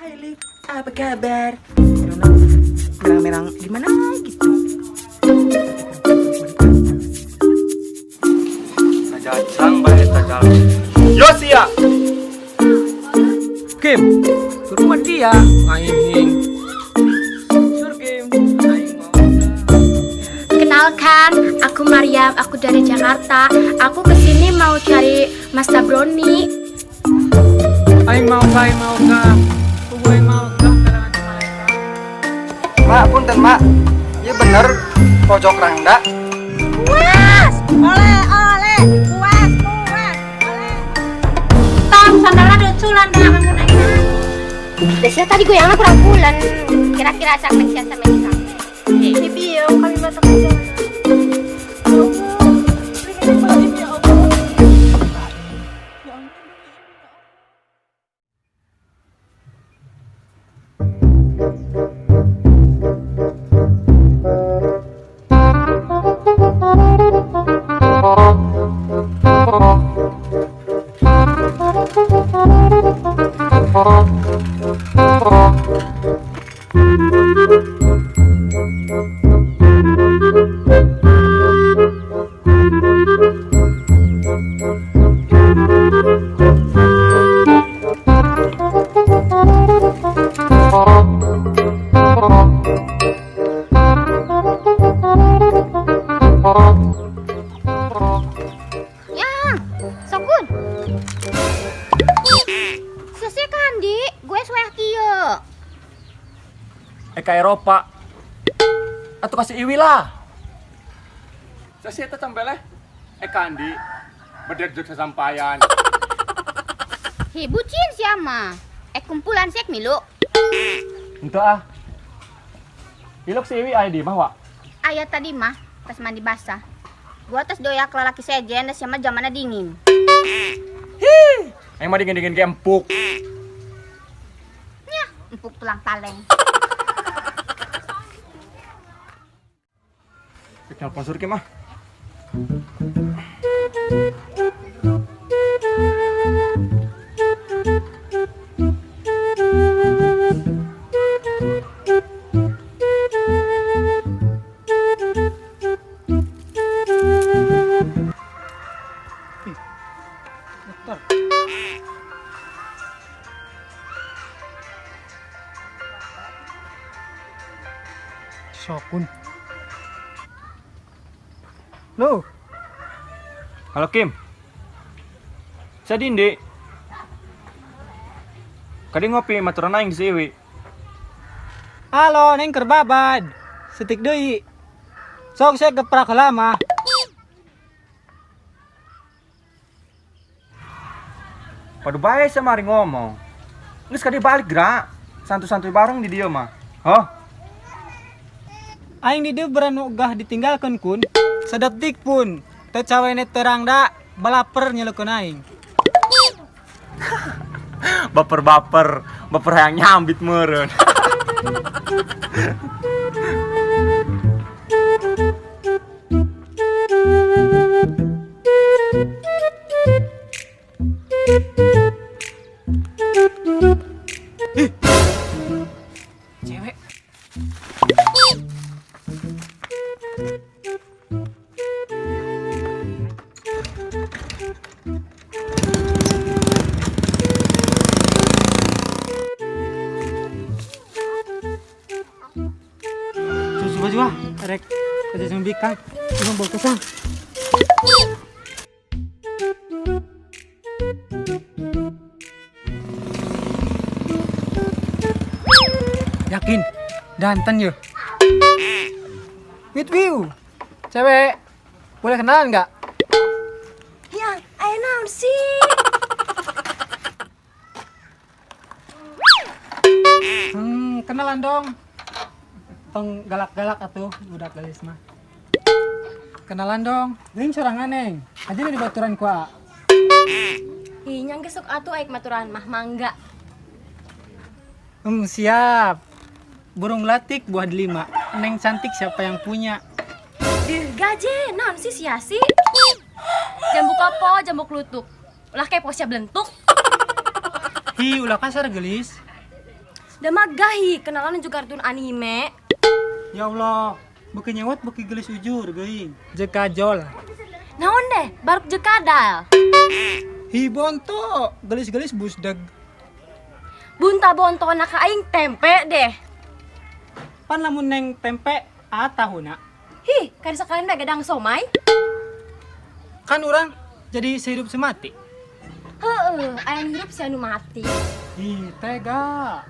Hai Liv, apa kabar? Merang-merang gimana gitu? Sajacang bae eta jalma. Yo sia. Kim, ke rumah dia ngaing. Sur Kim, aing mau. Kenalkan, aku Mariam, aku dari Jakarta. Aku kesini mau cari Mas Sabroni. Aing mau ka, aing mau ka. Kubu aing mau ka, kalangan malaikat. Mak, punten mak. Iya bener, pojok rangda. Puas! Oleh, oleh, puas, puas, oleh. Tong, sandalnya luculan dah bangun aja. Biasanya tadi goyangnya kurang bulan. Kira-kira acak sia sama ini. Ini bieu kami batak aja. Ya Allah, berikan ya Allah. Ya, sokun. Selesai kan, Di? Gue suah kieu. Eh ka Eropa. Atau kasih Iwi lah. Saya eta cambeleh. Eh Kandi, bedek jeung sasampayan. Hi, bucin siapa? Eh kumpulan sek milu. Henteu ah. Ilok si Iwi aya di mah wa. Ayah tadi mah pas mandi basah. Gua tos doyak lalaki sejen, da siapa zamannya dingin. Aing mah dingin-dingin ge empuk. Nyah, empuk tulang taleng. Rek nelpon Surki mah. Dokter. Sokun. Loh, Halo Kim. Saya Dindi. Kadi ngopi maturan aing di si Iwi. Halo, neng keur babad. Setik deui. Sok saya geprak heula mah. Padu bae saya mari ngomong. Geus kadi balik gerak. Santuy-santuy bareng di dieu mah. Hah? Aing di dieu beranu ogah ditinggalkeun kun. Sadetik pun teu cawene terang da balaper nyeleukeun aing. Baper-baper, baper hayang nyambit meureun. Cewek. Susu baju ah, rek kerja sama bikang, cuma bawa kesang. Yakin, danten yo. With view, cewek, boleh kenalan nggak? Ya, ayo naon sih? Kenalan dong. Tong galak-galak atuh budak gelis mah. Kenalan dong. Neng sorangan neng. Aja di baturan ku A. Ih, nyang gesuk atuh aik maturan mah mangga. Siap. Burung latik buah delima. Neng cantik siapa yang punya? Dih, gaje, naon sih sia sih? Jambu kopo, jambu klutuk. Ulah kepo sia belentuk. Hi, ulah kasar gelis. Da magahi kenalan juga kartun anime. Ya Allah, beuki nyewot beuki geulis ujur geuing. Jeung kajol. Naon deh, baruk jeung kadal. Hi bonto, geulis-geulis busdeg. Bunta bonto na ka aing tempe deh. Pan lamun neng tempe a tahuna. Hi, kan sekalian bae gedang somai. Kan urang jadi sehidup semati. Heeh, aya hirup si anu mati. Ih, tega.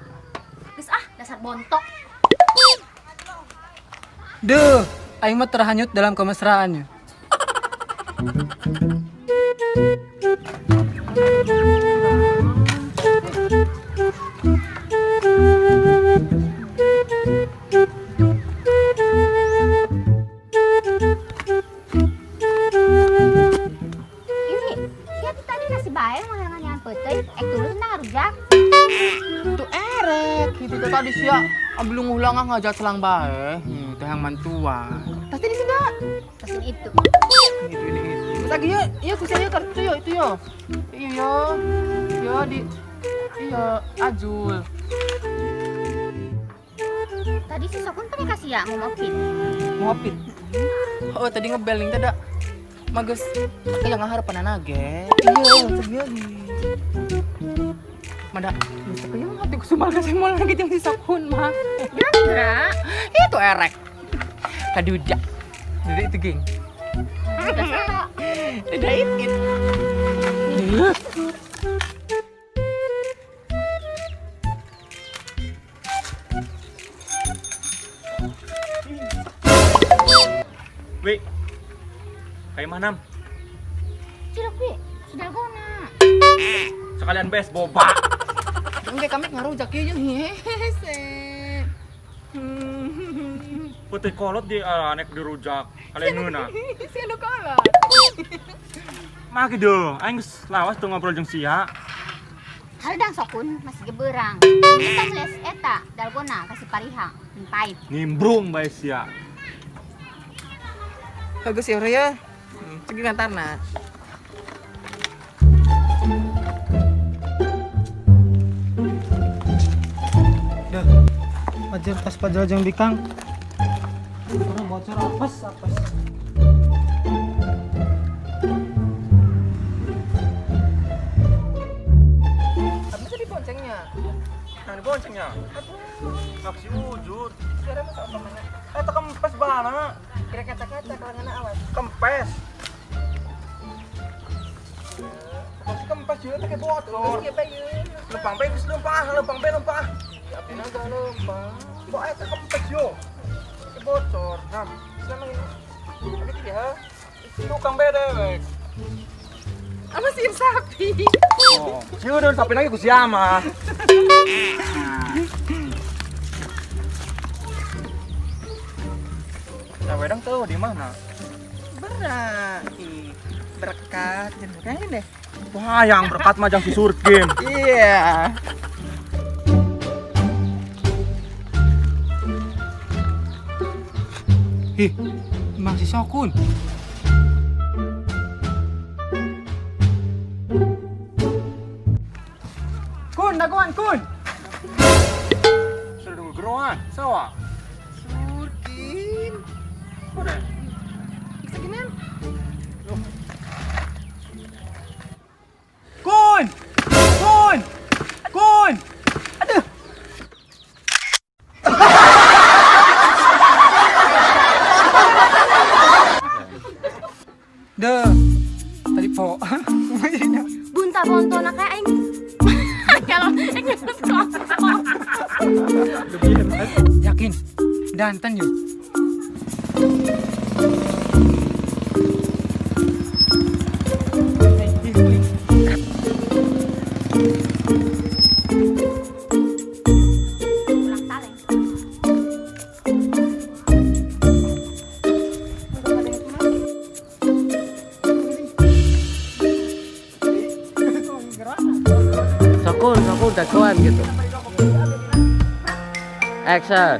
Geus ah, dasar bontok. Duh, aing mah terhanyut dalam kemesraannya. Ini, siapa tadi nasi bae ngahangan peuteuy, ek tulus tentang ngarujak. Tuh erek gitu teh tadi sia belum ulang ngajak selang bae. Teh yang mantua. Pasti di sini. Pesin itu. Itu ini itu. Lagi ya, iya susah ya kartu yo itu yo. Iya yo. Yo di iya Azul. Tadi si Sokun pernah kasih ya mau mopit. Mopit. Oh tadi ngebel nih tada. Magus kayak ngaharepan nage. Iya, segieu. Mada, bisa kaya hati kusumal ka semol lagi jeung si Sokun mah. Gerak. Itu erek. Kaduda. Jadi itu geng. Udah itu. Wi. Kayak mana? Cilok wi, sudah gona. Sekalian bes boba. Engke kami ngarujak ieu jeung hese. Putih kolot di anek dirujak. Kalian ngeuna. Si anu kolot. Mah gitu, aing geus lawas tuh ngobrol jeung sia. Haredang Sokun masih geberang. Eta les eta dalgona kasih pariha, pahit. Nimbrung bae sia. Bagus ya, ya. Cegi ngantarna. Duh, wajar tas pajal jeung bikang. Orang bocor apes apes. Abis itu diboncengnya. Nah, diboncengnya. Aduh. Si ujur. Sekarang masa apa mana? Eta kempes bana. Kira kaca-kaca kalangan awas. Kempes. Pasti kempes juga teh bocor. Terus ya, yeuh. Lempang bae geus lempah, lempang bae lempah. Ya abdi naga lempang. Kok eta kempes yo. Bocor. Nah, selama ini. Tapi tidak, ha? Tukang bae dewek. Ama si sapi. Oh, si udah sapi lagi ku sia mah. Nah, wedang tuh di mana? Berat. Berkat jangan kayaknya deh. Wah, yang berkat mah jang si Surkim. Iya. Ih, emang si Sokun. Kun, dagoan kun. Sudah nunggu geroan, sawa. Surkim. Udah. Bisa gini? Kun! Kun! Kun! Aduh. Duh. Tadi po. Bunta bonto na kayak aing. Kalau Yakin? Danten yuk. Ulang taleng. Sokun, sokun, dagoan gitu. Action.